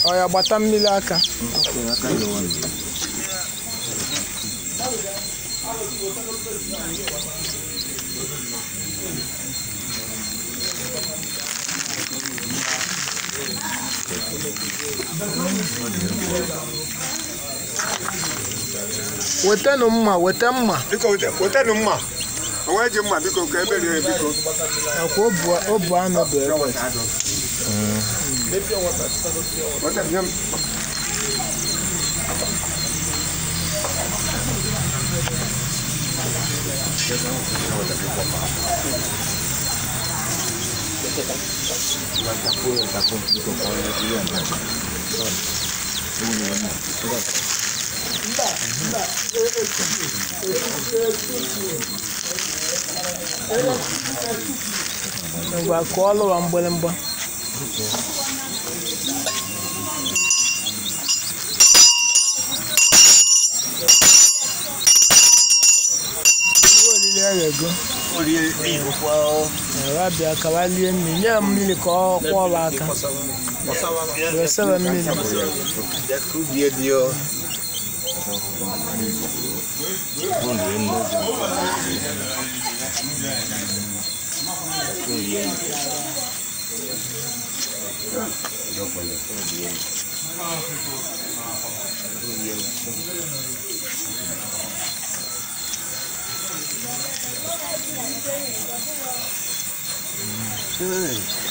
Ọ ya gbata mmiri aka. Wetanụ mma, weta mma. Biko wetanụ mma. Onwe ji mma biko ka emerie biko. Akwa obu anụ bụ ebe. Weta nye m. Ngwa kụọlụ wa mgbịrịmgba. Iwe olili eghego. Ewa bịa ka wa lie mmiri, nye ya mmiri ka ọ kwọọ aka. Wesewe mmiri.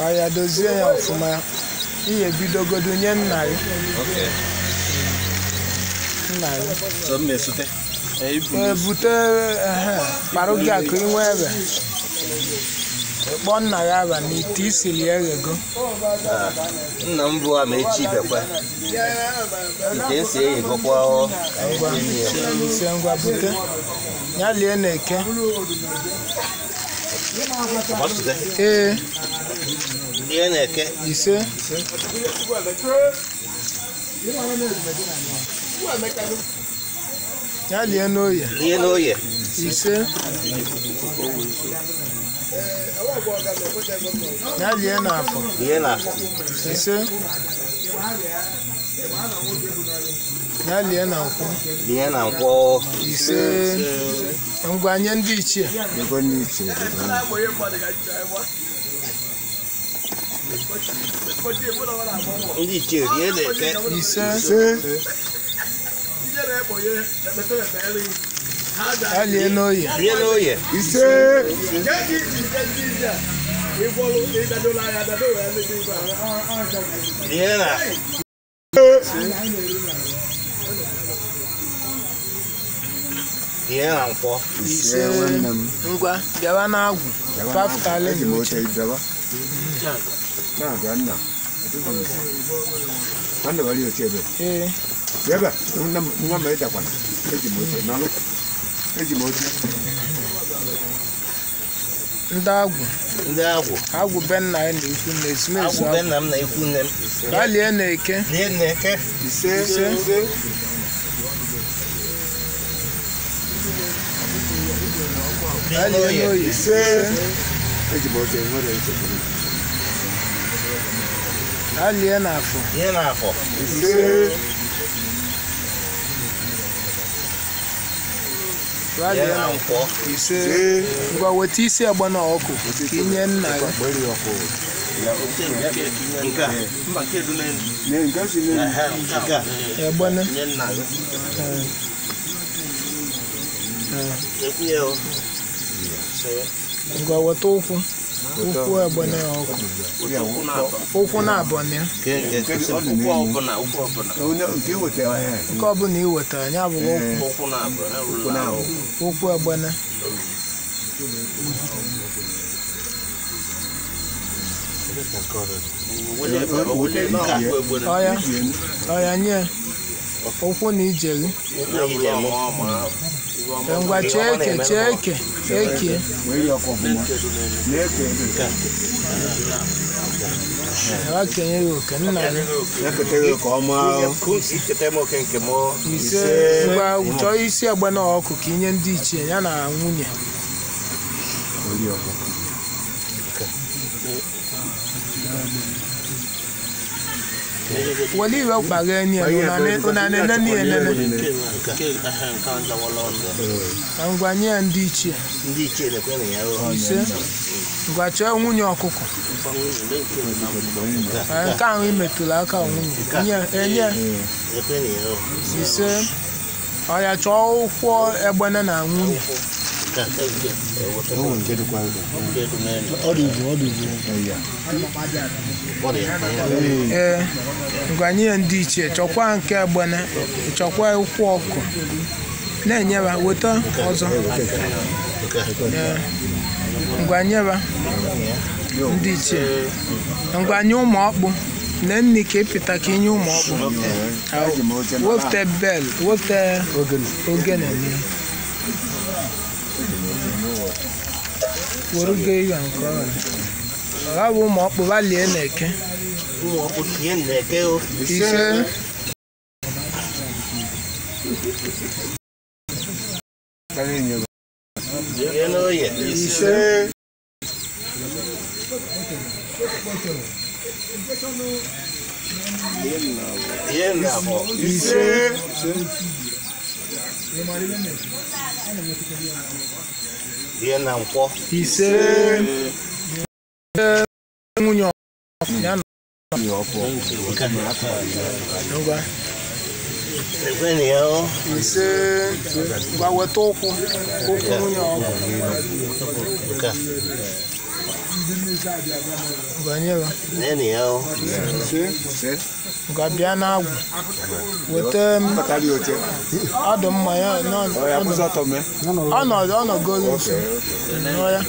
Ọ ya dozie ya ọfụma. Ihe bidogodu nye nna gị. Nna gị. Ee, bute ehe, kparụ gị akụ inwe ebe. Kpọọ nna gị aba n'ite isiri ya eghego. Nna m bụ Amaechi Ibekwe. Ite esi eghegokwa. Ngwa, ise ngwa bute. Ya lie na-eke. Ee, Ihe na-eke. ise. Ya lie n'oye. Ihe n'oye. Ise. Ya lie n'afọ. Ihe n'afọ. Ise. Ya lie na nkwụ. Ihe na nkwọ. Ise. Ngwa nye ndị ichie. Ndị ichie rie na-eke. Ise. Ya lie n'oye. Rie n'oye. Ise. Rie n'afọ. Rie na nkwọ. Ise. Ngwa bịawa n'agwụ. Pafụtalị Eji m na uche. oche bịawa. Na-abịa nna. Nwanne wari oche ebe. Ee. Bịa ebe a, nwa m edakwana. Eji m oche n'ọlụ. Eji m oche. Ndị agwụ. Ndị agwụ. Agwụ be nna ya na ikwu nne ezumezu Agwụ be agwụ. nna m na ikwu nne m. Ya lie na-eke. Rie na-eke. Ise. Ise. Rie Ya lie n'oye. n'oye. Ise. Eji m oche nwere nsogbu. Ya lie n'afọ. Rie n'afọ. Ise. Ya Rie lie na na nkwọ. ise. Ise. Ngwa weta isi egbe na ọkụ ka inye nna gị. Gbere ya ọkụ. Nke a. Ne nke si n'elu. Ehe, nke a. Egbene. Nye nna gị. Ee. Ee. Ekwu ya o. Ngwa weta ụkwụ. Ụkwụ egbene ya ọkụ. Ụkwụ na-abọ na ya. Nke Ọ dị n'elu. Nke wetara ya. Nke ọbụla ị wetara ya bụrụ ụkwụ. Ụkwụ na-abụ. Ụkwụ egbene. Ọya. Ọya nye. Ụkwụ na ije gị. Ngwa chee eke chee eke ekie. Were ya ọkụ ọfụma. Na-eke ebe. Ya kenye ya oke nna gị. Na-ekete gị ka ọma. Ise. Ngwa chọọ isi egbe na ọkụ ka inye ndị ichie ya na nwunye. Were ya ọkụ. Weli iwe gbaghe enyi ya una na-enene ya enene. Ka ngwa nye ya ndị ichie. Ndị ichie na-ekwe na ya. Ise. Ngwa chọọ nwunye ọkụkọ. Nke ahụ i metụrụ aka nwunye. Nye enye. Ise. Ọ ya chọọ ụkwụ egbene na nwunye. Ee, ngwa nye ya ndị ichie chọkwa nke egbene chọkwa ụkwụ ọkụ na-enyeba weta ọzọ. Ee, ngwa nyeba ndị ichie. Ngwa nye ụmụ ọkpụ na nni ka ịpịta ka inye ụmụ ọkpụ. Wepụta bel wepụta ogene were go ihe nke ọrụ ọ bụ ụmụ ọkpụ balie na-eke. Ise. Ise. Ise. Ise. Nwunye ya na ngwa. Ise. Ngwa weta ụkwụ ụkwụ nwunye ọkụ. Ngwa nye ya. Ngwa bịa n'agwụ weta ọ dị mma ya ọ nọgolu nso ya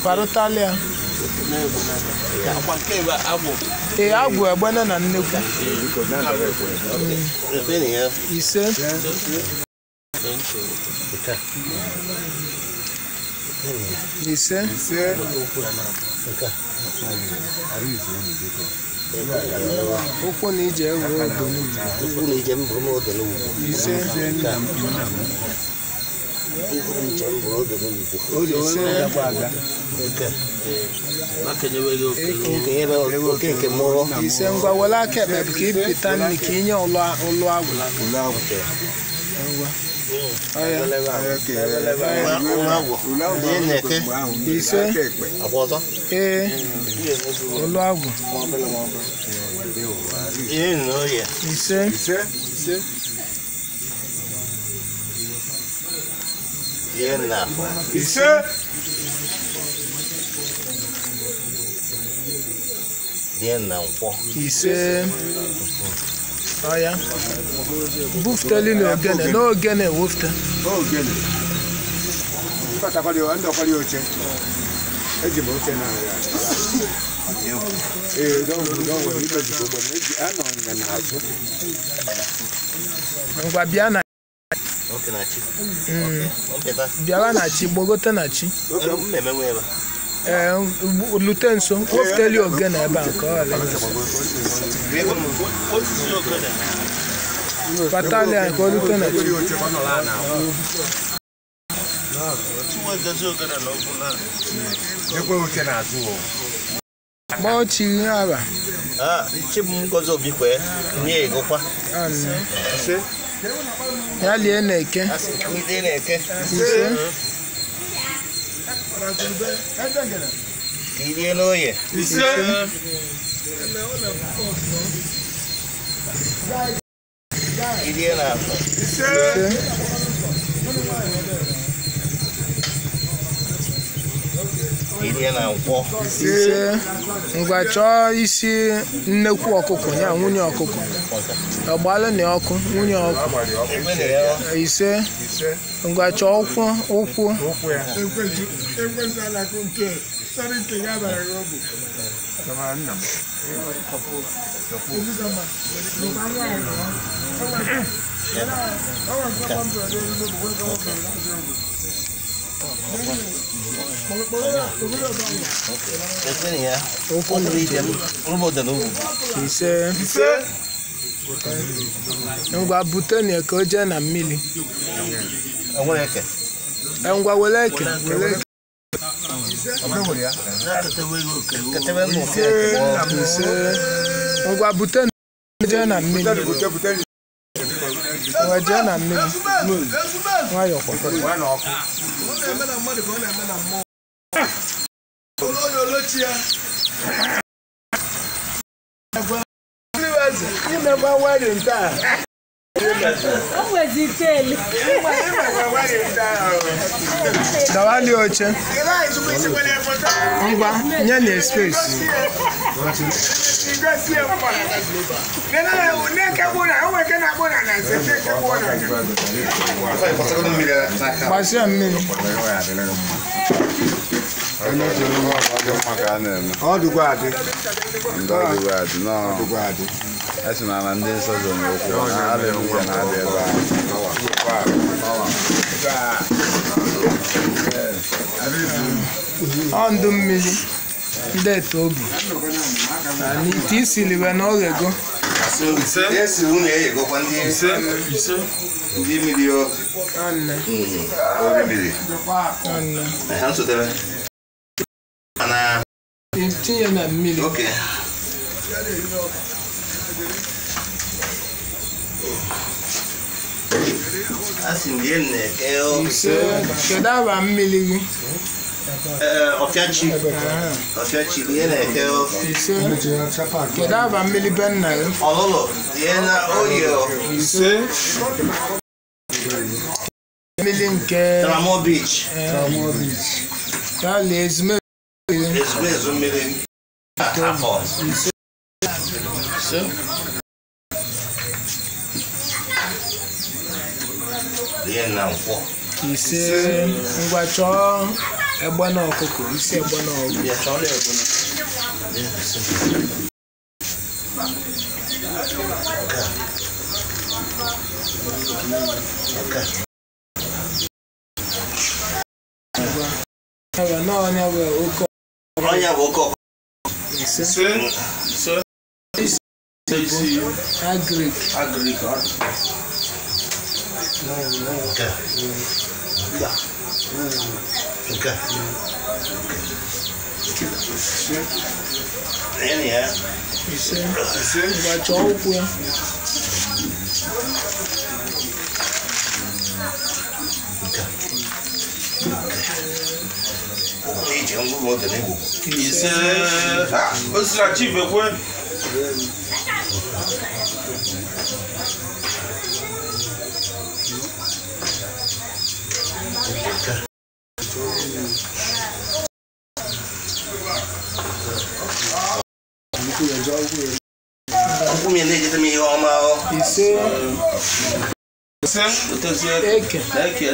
parụtalịa. Ee, agwụ egbene na nnekwu. Ise. Ise. Ụkwụ na ije ewe odo n'ugwu. Ise. Ise. Ngwa were aka ekpe ka ịpịta nri ka inye ụlụ agwụ. Ise. Ee, ụlụ agwụ. Ise. Ise. Ise. Ọya bufuteli n'ogene n'ogene wufute. Ogene. Eji m oche na ya. Ee, ngwa bịa na bịara na chi gbogote na chi. Ee, lute nso wofuteli ogene ebe a nke ọ ghara kpatali ya ka o lute na chi. Kpọọ chi aba. Ya lie na-eke. Ise. Ise. Ise. Ise. Ngwa chọọ isi nnekwu ọkụkọ ya nwunye ọkụkọ. Ọgbalụ na ọkụ nwunye ọkụ. Ise. Ngwa chọọ ụkwụ ụkwụ. Ise. Ngwa bute na ka o jee na mmiri. Ngwa were eke were eke. Ise. Ngwa bute jee na mmiri. Ngwa jee na mmiri. Nwayọọ kwa. Imekwa wedding taa. Dawali oche. Ngwa, nye na space. Gbasia mmiri. Ọ dịkwa adị. Ọ dịkwa adị. Esi na ndị nsọ zọ n'okwu na alị nwunye na-adị ebe a. Ọ ndụ mmiri ndị eto obi na ite isiliwe na oghego. Esi unu eyegokwa ndị ndị mmiri o. Nne. Orí mmiri. Nne. Ha nsotere. Mana Tinye na mmiri. Okay. Asị m rie nneke o. Ise. Kedu aba mmiri gị? Ọfịachi. Ọfịachi rie nneke o. Ise. Kedu aba mmiri be nna gị? Ọlụlụ rie na oyi o. Ise. Mmiri nke Tramol Beach. Ya lee ezumezu. Ezumezu mmiri. Afọ. Ise. Ise. Rie na nkwọ. Ise. Ngwa chọọ egbe na ọkụkọ, isi egbe na ọkụkọ. Bịa chọọ na egbe na. Bịa, ise. Nke a. Ebe na onye bụ oke. Onye bụ oke ọkụkọ. Ise. Ise. Agric. Agric. Nke a. Nke a. Rie ya. Ise. Ngwa chọọ ụkwụ ya. Nke a. Ụkwụ na-eji ngwụrụ oge na-egbu. Ise. O si na chief ekwe. Ụkwụ m na-ejete m ihe ọma o. Ise. Ise. Eke. Eke.